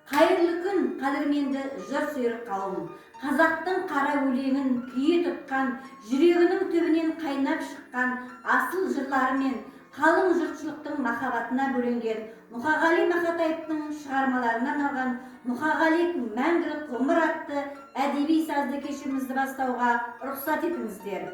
Қайырлы күн, қадірменді жыр сүйер қауым! Қазақтың қара өлеңін күйе тұтқан, жүрегінің түбінен қайнап шыққан асыл жырларымен қалың жұртшылықтың махаббатына бөленген Мұқағали Мақатаевтың шығармаларына арналған «Мұқағали – мәңгілік ғұмыр» атты әдеби сазды кешімізді бастауға рұқсат етіңіздер.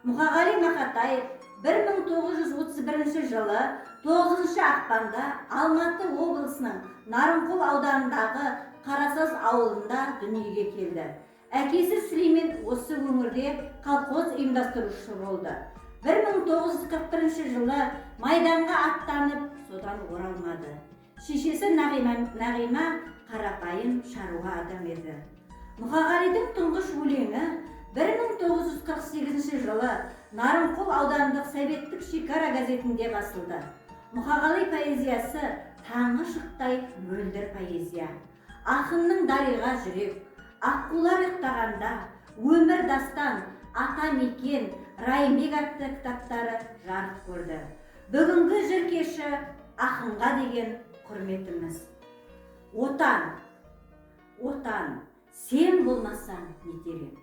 Мұқағали Мақатаев 1931 жылы 9 ақпанда Алматы облысының Нарынқол ауданындағы Қарасаз ауылында дүниеге келді. Әкесі Сүлеймен осы өңірде колхоз ұйымдастырушы болды. 1941 жылы майданға аттанып, содан оралмады. Шешесі Нағима қарапайым шаруа адам еді. Мұқағалидың тұңғыш өлеңі 1948 жылы Нарынқол аудандық «Советтік шекара» газетінде басылды. Мұқағали поэзиясы – таңғы шықтай мөлдір поэзия. Ақынның «Дариға жүрек», «Аққулар ұйықтағанда», «Өмір дастан», «Ата мекен», «Райымбек» атты кітаптары жарық көрді. Бүгінгі жыр кеші – ақынға деген құрметіміз. Отан, Отан, сен болмасаң нетер ем?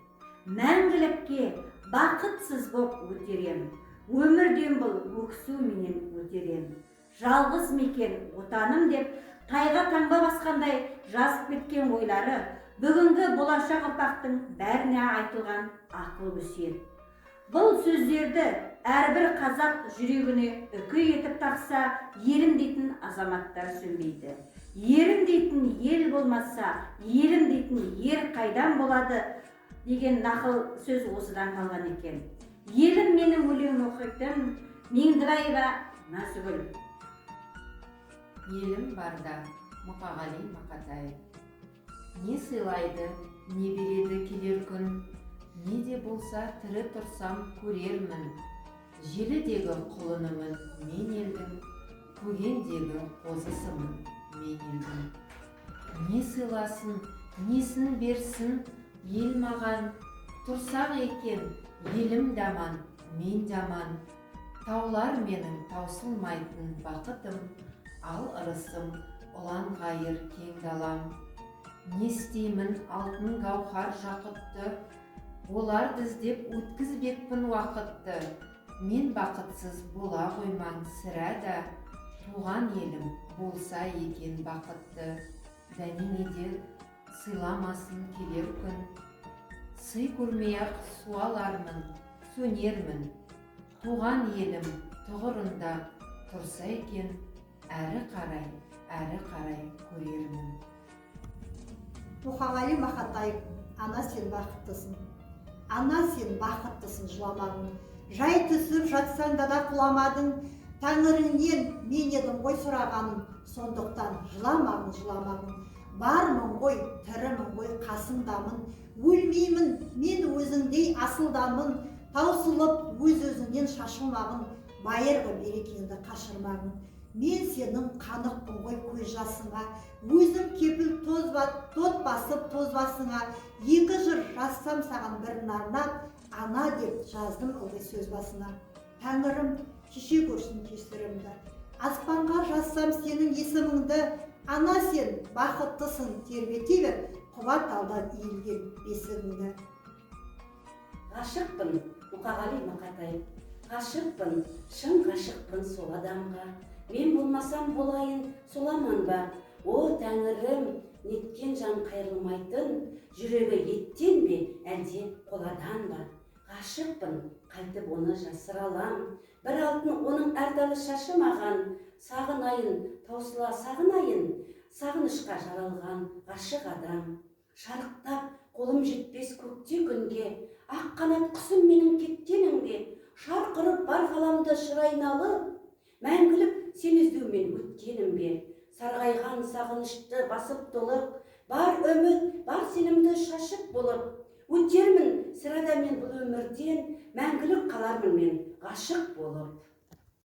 Мәңгілікке бақытсыз боп өтер ем. Өмірден бұл өксуменен өтер ем. Жалғыз мекен Отаным деп тайға таңба басқандай жазып кеткен ойлары бүгінгі, болашақ ұрпақтың бәріне айтылған ақыл өсиет. Бұл сөздерді әрбір қазақ жүрегіне үкі етіп тақса, елім дейтін азаматтар сөнбейді. Ерім дейтін ел болмаса, елім дейтін ер қайдан болады деген нақыл сөз осыдан қалған екен. «Елім менің» өлеңін оқитын Меңдібаева Назгүл. «Елім барда», Мұқағали Мақатаев. Не сыйлайды, не береді келер күн? Не де болса тірі тұрсам, көрермін. Желідегі құлынымын мен елдің, көгендегі қозысымын мен елдің. Не сыйласын, несін берсін ел маған? Тұрсақ екен елім де аман, мен де аман. Таулар менің таусылмайтын бақытым, ал ырысым ұлан ғайыр кең далам. Не істеймін алтын, гауһар, жақұтты? Оларды іздеп өткізбекпін уақытты. Мен бақытсыз бола қоймаң сірә да. Туған елім болса екен бақытты. Дәнеңе де сыйламасын келер күн. Сый көрмей ақ суалармын, сөнермін. Туған елім тұғырында тұрса екен, әрі қарай, әрі қарай көрермін. Мұқағали Мақатаев, «Ана, сен бақыттысың». Ана, сен бақыттысың, жыламағын. Жай түсіп жатсаң да құламадың. Тәңіріңнен мен едім ғой сұрағаның. Сондықтан жыламағын, жыламағын. Бармын ғой, тірімін ғой, қасыңдамын. Өлмеймін мен, өзіңдей асылдамын. Таусылып өз өзіңнен шашылмағын. Байырғы берекеңді қашырмағын. Мен сенің қанықпын ғой көз жасыңа. Өзім кепіл тозба, тот басып тозбасыңа. Екі жыр жазсам саған бірін арнап, ана деп жаздым ылғи сөз басына. Тәңірім кеше көрсін кесірімді. Аспанға жазсам сенің есіміңді. Ана, сен бақыттысың, тербете бер құба талдан иілген бесігіңді. «Ғашықпын», Мұқағали Мақатаев. Ғашықпын, шын ғашықпын сол адамға. Мен болмасам болайын сол аман ба? О, тәңірім, неткен жан қайырылмайтын? Жүрегі еттен бе, әлде қоладан ба? Ғашықпын, қайтып оны жасыра алам? Бір алтын оның әр талы шашы маған. Сағынайын, таусыла сағынайын. Сағынышқа жаралған ғашық адам. Шарықтап қолым жетпес көкте күнге, ақ қанат құсым менің кеткенің бе? Шарқ ұрып бар ғаламды шыр айналып, мәңгілік сені іздеумен өткенім бе? Сарғайған сағынышты басып толық, бар үміт, бар сенімді шашып болып, өтермін сірә да мен бұл өмірден, мәңгілік қалармын мен ғашық болып.